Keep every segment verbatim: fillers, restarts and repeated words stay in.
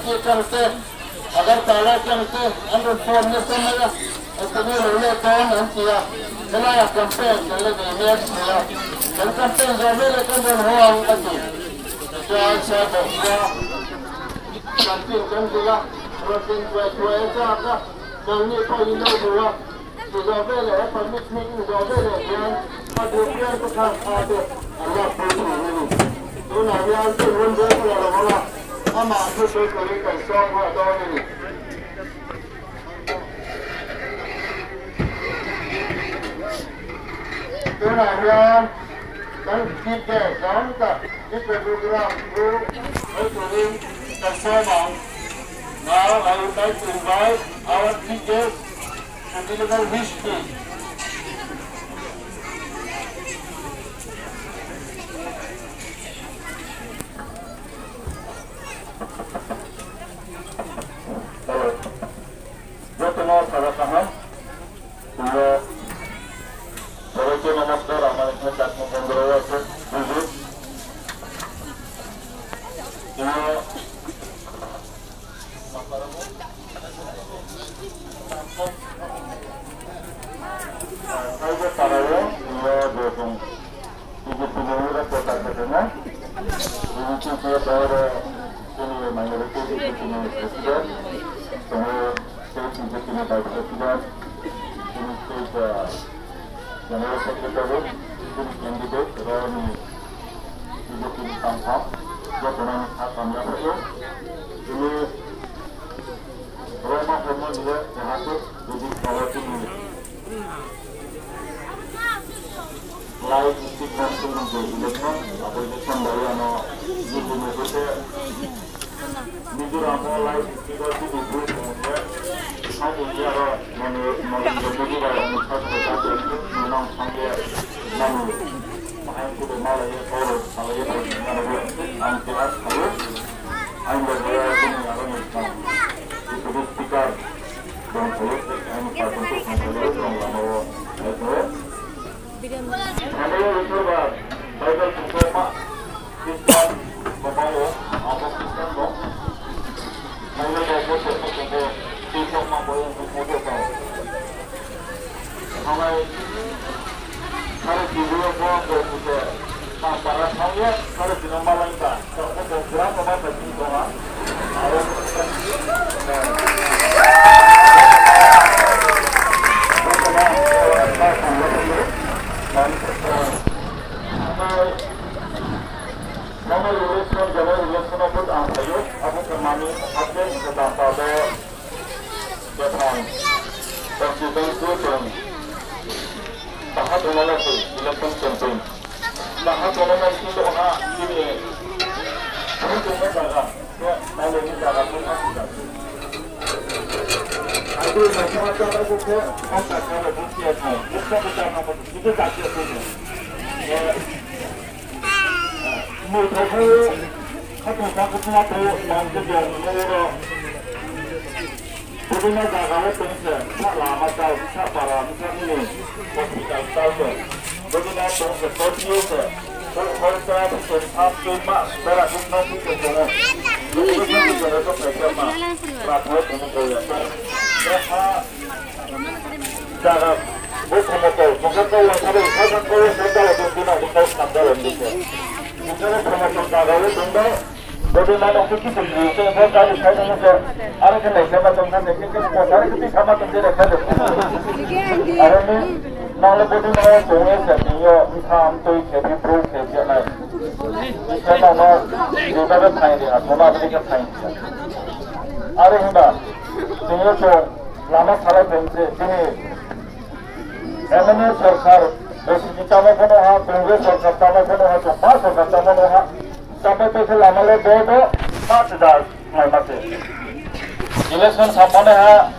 Kang te, Agartala kang te, ando phone ne sama ya. Ete ni lo le kong ang tia. Kena ya campaign, kena le de ne tia. Kena campaign jam le kong don ho ang ati. Sa sa bo sa. Campaign kang tia. Protein kue kue sa ka. Kang ni pa ino dua. Izo bele, permit ni izo bele, yan, pa de pian ko tha, pa de, Allah pun ni. Tu na yan tu hun de ko la la. Ama tu tu ko ni kan song wa do ni. Tu na yan, kan kit ke, kan ta, kit ke program tu, ai tu ni, kan song ma. Now I would like to invite our teachers to deliver his speech. Hello. Joto no sara kaham. Tini, sabai khe namaskar, amar khe chakma bondro ase, buzu. Tini, Kaibo para wo, yo, je chung B J P ni ura kota khe na. B J P khe para wo, chini minority B J P ni president, chini state B J P ni vice president, chini state, ah, general secretary, chini candidate, ro ni B J P ni tangphang, joto no ni kha kamya khe yo. Chini Roma Roma ni le, jaha se, jodi khawa chini. Lai district council ni je election, abo election bai ano, jodi ni se, Mizoram o Lai district o jodi booth tong khe, ha bo ni aro, mane, mane, jodi bai ano, sa sa sa, nang sangye, nang, mahai kudo malai ye, koro, salai ye, ang khe ha, sayo, ang bo, ang bo, ang bo, ang bo, speaker, Bung phai, ang person tu phai, bung lama o, phai, phai. Abo ni Isor ba, Bible phai, ma, Christian, ma, ma, o, abo Christian dong. Bible ba, bo, bo, bo, bo, Isor ma, bo, bo, bo, bo, bo. Hamai, sare tini o bo, bo, bo, bo. Ang para thang ye, sare tini o malai ba. Tong khe tong gram no ma bai tong ha. Aro Mama election, general election o vote ang phaio, abo khe mani, hake, hake, tang pa bo, Bethang constituency tong. Baha tongma se election campaign. Baha tongma sing ha chini bung tongma zaga. Khe nale ni zaga tong ha sida. Abo ni zaga tong ha khe bung ta khe bung tia tong. Bung ta khe bung tia tong. Khe Mui thai thai, khatung sa khatung ma thai, mang khe biang ni oro. Bodei no zaga wo tong se, sa lama chao, sa para, sa nini hospital chao se. Bodei no tong se, tong se. Tong khe sa, tong sa, tong ma, bera khe no tong se tong. Bodei no tong se, tong se ma. Pra thai tong se ya. Sa Jaga, bo promoter, bo khe kau wai sabai, kau khe kau wai sabai, bo khe na, bo kau sam jalo, bo khe. Bo khe promoter jaga wo tong ba, bo khe na, bo khe kisu ni, khe bo kari sai tong khe, aro khe nai khe ma tong khe, khe khe bo kari khe tui kha ma tong khe, khe. Aro ni, nang le bo khe na, tong ye se, tini yo, mtham, tui khe, bi bro khe, khe nai. Khe nang no, bo khe phai ri, a, bo ma bo khe phai. Aro himba, tini yo tong, Lama salai phai se chini M N A sorkar, B C P tamo pho no ha, Congress sorkar tamo pho no ha, Japa sorkar tamo no ha, tamo pho se lama le bo bo, ma se da, mai ma se. Election samphanai ha,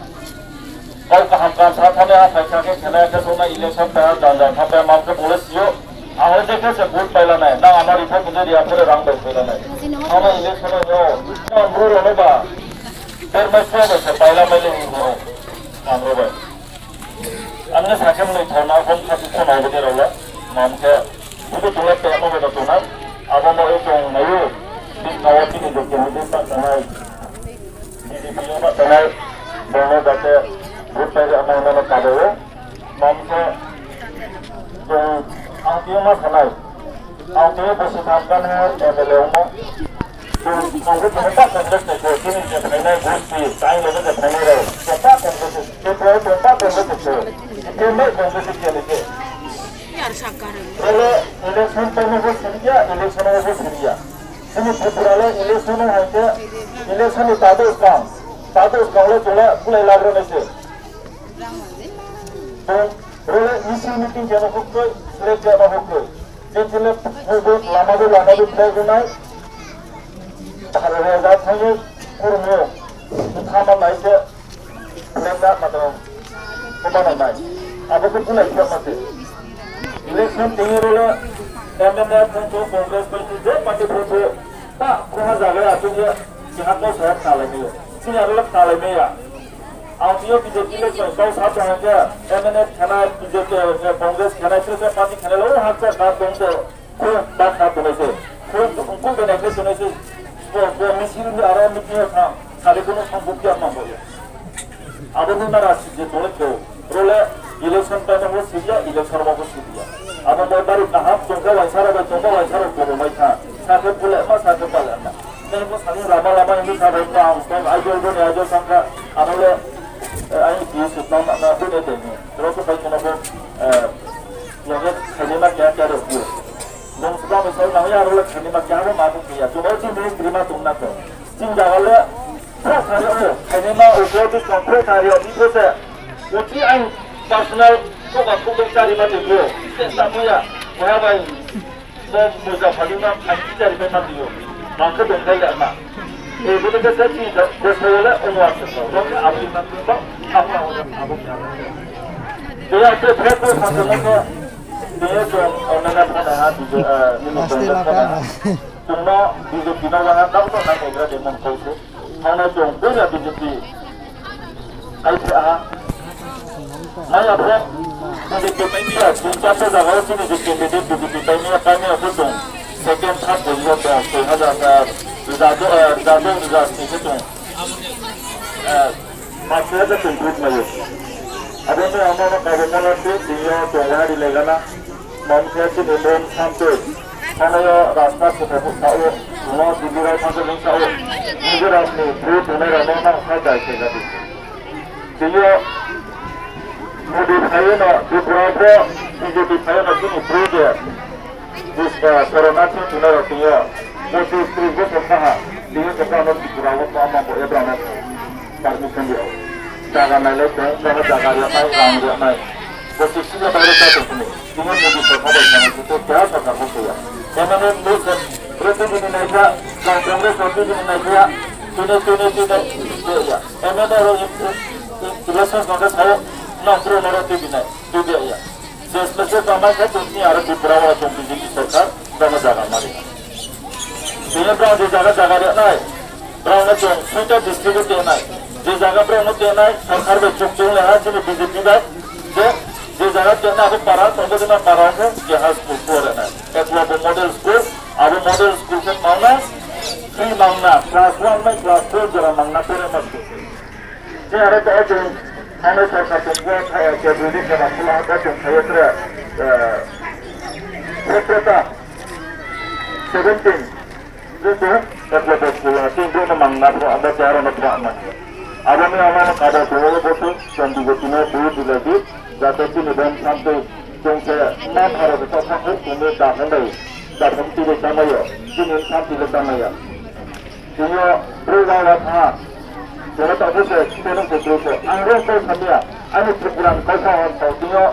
kau kaham kaham sa thanai ha, phaisa khe khenai khe soknai election pai ha, janja thanpai ha, mam khe bo le si ou. Ang le je khe se vote pai lanai, nang ano report khe je ri ya pho le rang bai pai lanai. Ano election no, nang bro rao no ba, Termai sua bai se paila mai le hing hing o. Ang ro bai. Ang le sa khe mnoi thao na hom kha suksa nai bo de rao le. Mam khe. Budu tong le pe mo bai no tong nai. Abo mo e tong nai o. Bini kau wo chini je khe ni je ta tong nai. Tongnai, bung no jate vote pai rima no kabo o. Mom se, chung ang tini ma sanai. Ang tini bosi tham kan ha M L A ongmo. Chung, chung bo chung ta Congress ni ko, chini je phainai gosti, tai loge je phainai rao. Chung ta Congress, chung ta Congress ni ko. Chung ta Congress ni ko. Role election time bo siriya, election bo siriya. Chini Tripura le election hai khe, election ni tado skang, tado skang le chung le kulai lagra nai se. Role isi meeting khe no hukroi, select khe no hukroi. Chini le hukroi, lama bo lama bo play ronai. Bharo reza thangye kurmo, thama nai se. Lengna matang, koba nai nai. Abo khe kulai khe ma se. Election tini role, M N F photo, Congress photo, je party photo, ta koha jaga ya chung ye, keha ko sa khalai mai yo. Chini aro le khalai mai ya. Ang tini yo B J P election kau sa tong khe, M N F khanai, B J P, Congress khanai, sese party khanai, lo hakcha ka tong se. Khe ba kha tongnai se. Khe ungkul bai nai khe tongnai se. Bo, bo meeting ni aro meeting yo thang. Sari kono thang bo kya ma bo ya. Abo ni mara si je tongnai khe. Role election time bo siriya, election bo siriya. Abo bai bari kaham tongkha waisara bai tongkha waisara kono mai kha. Sakhe pule ma, sakhe pale ma. Nai bo sani lama lama ni sa bai tang, tang, idol bo ni idol sangkha. Abo le, eh, ai ki su tang na, na, bo ne teni. Role ko bai kono bo, eh, Yang khaini ma kya kya rao phi. Nung sba mi sai nang ya role khaini ma kya rao ma bu kya. Chung o chini ministry ma tong na khe. Chini jaga le, pro thari o, khaini ma o ko tu kong pro thari o, ni pro se. Uchi ang personal, ko ba ko dong chari ma tu ko. Ite sa mo ya, mo ya bai. Mo muja phali ma, ang chari ma tu yo. Mang khe dong kai ya ma. E, bo to khe sa chi, ko sa ya le, o mo a se ko. Dong khe abo ma tu ba, abo, abo, abo. Dia se phe ko sa ko ko. Dia se onana phone ha, dia, eh, ni mo phone ha. Tungno B J P no waha tau to na ko gra de mon ko se. Hana tong ko ya B J P. Ai phe ha. Maya phe. B J P pai mi ya, tung cha to jaga o chini je candidate B J P pai mi ya, pai mi ya ko tong. Second, third position tong, soi hajar, eh, rza do, eh, rza do, rza sni ko tong. Eh, Maksud aja tong group mai. Abo ni ang no kabo mano se, tini yo tong wari lai gana. Mom khe chini mom samtoi. Thana yo rasta se khe sa o. Tong o dili rai thang se ling sa o. Nijor ni bru tongnai rao no nang sa jai khe gadi. Tini yo Modi phai no Tripura pho B J P phai no chini bru je. Buska, Sorona thing thunai rao tini yo, pochis tris bosor kaha, tini yo khe brao no Tripura wo tongma bo ye brao no permission ri ou. Jaga nailai tong, brao no jaga ri nai, rang ri nai. Pochis tris no baire ta tong thini. Tini yo Modi sorkar bai sana se to keha sorkar bo khe ya. Emane bo se, ro tini ni nai kha, jang Congress ro tini ni nai kha, tini, tini, tini, tini ya. Emane ro in, in, in, election Congress ha, nang pro no ro tini nai, tini ya. Je special tangmai khe tong ni aro Tripura wo tong B J P sorkar, brao no jaga mari. Tini brao je jaga jaga ri nai, brao no tong soita district wo tong nai. Je jaga brao no tong nai, sorkar bai chuk tong le ha, chini B J P bai, je, je jaga tong nai, abo para, tong bo jema para khe, je ha school ko ri nai. Eklo bo model school, abo model school khe mangna, free mangna, class one bai class four jora mangna pore ma school. Je aro to chung thanngnai sorkar tong bo, eh, K B D khe ba khula ha, chung khaye tre, eh, sekreta seventeen, je chung eklo bo school ha, chung bo no mangna pho, abo te aro no pho ma. Abo ni ama no kabo tong bo se, chung B J P no bu dilai di, jate chini bon samtoi, chung se ma pharo de tokha khe, chung ni daphang bai, daphang tui bai chamai yo, chini samtoi le chamai ya. Tini yo brouh rao rao tha. Tini yo taoh khe se, tini yo se brouh se. Ang rung kau samya. Ani Tripura ni kau sa hor tau. Tini yo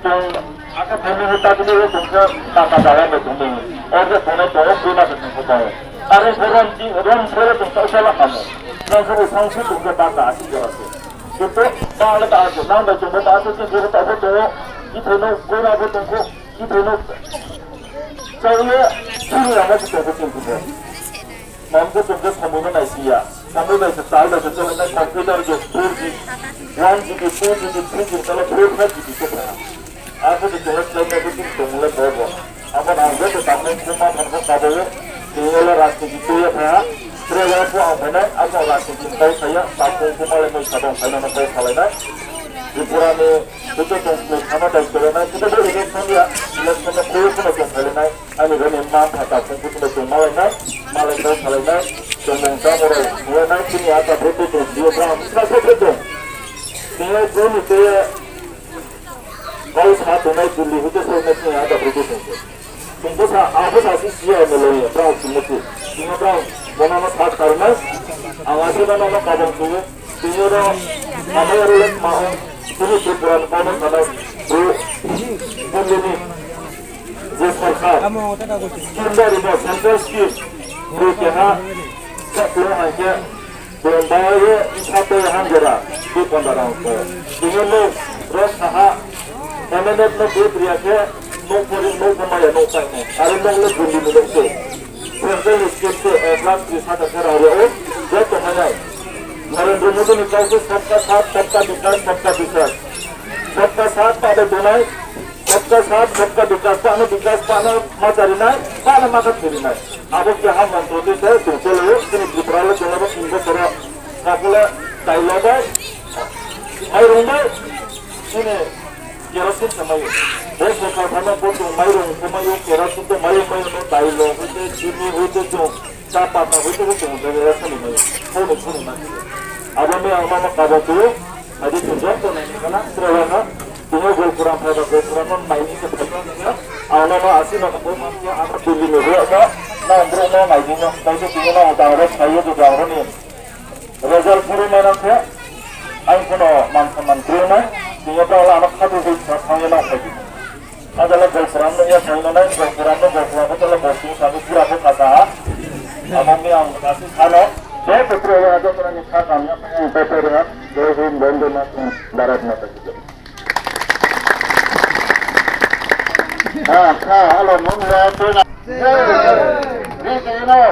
tong, aka tini yo ta tini yo tong khe, ta ta ta bai tong ni. Or khe tong nai tong, brouh ma se tong khe tong. Are khe rom ti, rom se le tong taoh sa la kamo. Nang khe bo sang se tong khe ta ta asi jora se. Kito, ta le ta asi. Nang bai tong bo ta asi, tini yo ta bo tong. Kithai no, kora bo tong kho. Kithai no. Chau ye, chini ama se tong khe tong khe. Mom khe chung khe samung no naisi ya. Samung bai se chal bai se chal nai computer je four G, one G B, two G B, three G B, tala four, five G B khe phai ha. Akhe je chung le slái nai khe chini tongmung le bo bo. Abo no ang joto tangmung khuma thansa kabo ye, tini yo le rajniti tui ye phai ha. Jaya pho ang phainai, abo lasi ching kau saya, takhung pho malai mai sabang phainai no kau salai nai. Tripura ni joto tong sini thama dai kore nai, joto bo election ya, election no khuyo pho no tong phainai. Ani bani mma mpha takhung pho no tong malai nai, malai kau salai nai, tongmung tamo rao nai, chini ata pho tong sini brang, sra pho tong. Tini bro ni tei Kau sa tongnai Delhi hoite soi nai chini ada bro tong se. Tong bo sa, abo sa si siya melo ye, brao chimo se. Tini brao, bono no sa karnai, ang ase no no kabang tuye. Tini ro, amai aro le ma ho, tini Tripura ni bono sanai, bro, Delhi ni, je sorkar, scheme dari no, central scheme, bro keha, sa tuye hai ke, Tong bai ye bsa tei hanjera, tei pondra rang ko. Tini no, ro saha, M N F no vote ri ya khe, no pori, no pamaya, no pai no. Aro no le Delhi ni no se. Central ni scheme se ek lakh tris hajar khe rang ri o, joto hanai. Narendra Modi ni kau se sabka saath, sabka vikas, sabka vikas. Sabka saath pa de donai, sabka saath, sabka vikas, pa no vikas, pa no ma charinai, pa no ma kha thurinai. Abo keha mantro tei se tong cholo, chini Tripura le cholo bo tin bosor o, kaphole dailo bai, mairung bai, chini kerosene se mai o. Bo sorkar phano bo chung mairung se mai o, kerosene to mai o, mai o no dailo hoite, chini hoite chung, cha pata hoite bo chung, bebe ya sani mai o. Bo no sani mai o. Abo ni ang mama kabo tu, adi chung jok to nai ni kana, sira ya na, tini Golpuram phai ba Golpuram no mai ni se phai ba ni ya. Ang no no asi no bo ma ya, ang Delhi ni bo no, na bro no mai ni no, tai se tini no dang ro phai o, dang ro ni. Result phuru mai nang khe, ang phono man saman kroi nai, tini yo tao la ano khatu hui sa thang ye nang phai di. Ada la Golpuram no ya thang no nai, Golpuram no Golpuram no tala Golpuram sa no pura pho kasa ha. Amo mi ang kasi sa no, je putro ya ada kena ni sa kami apa yang betul dengan, Jai Hind, Vande Mataram, Bharat Mata ki Jai. Ha, ha, hello, mun ya tu na. Ni tu no.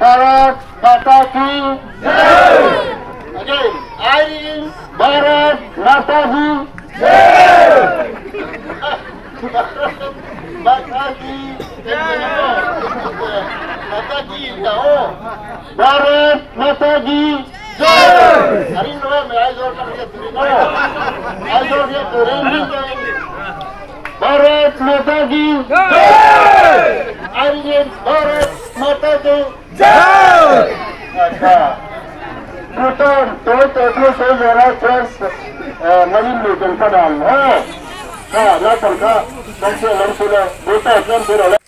Bharat Mata ki Jai. Again, I, Bharat Mata ki Jai. Mata ki Jai. Mata ki Jai. Bharat Mata ki Jai. Hari ini, I, Bharat Mata ki Jai. Hari ini, Bharat Mata ki Jai. Acha. Bhutan, toi toi toi sei jora chance, eh, nari ni tong padam, ha? Ha, na tong kha, tong se lam se le, Bhutan, tong se le,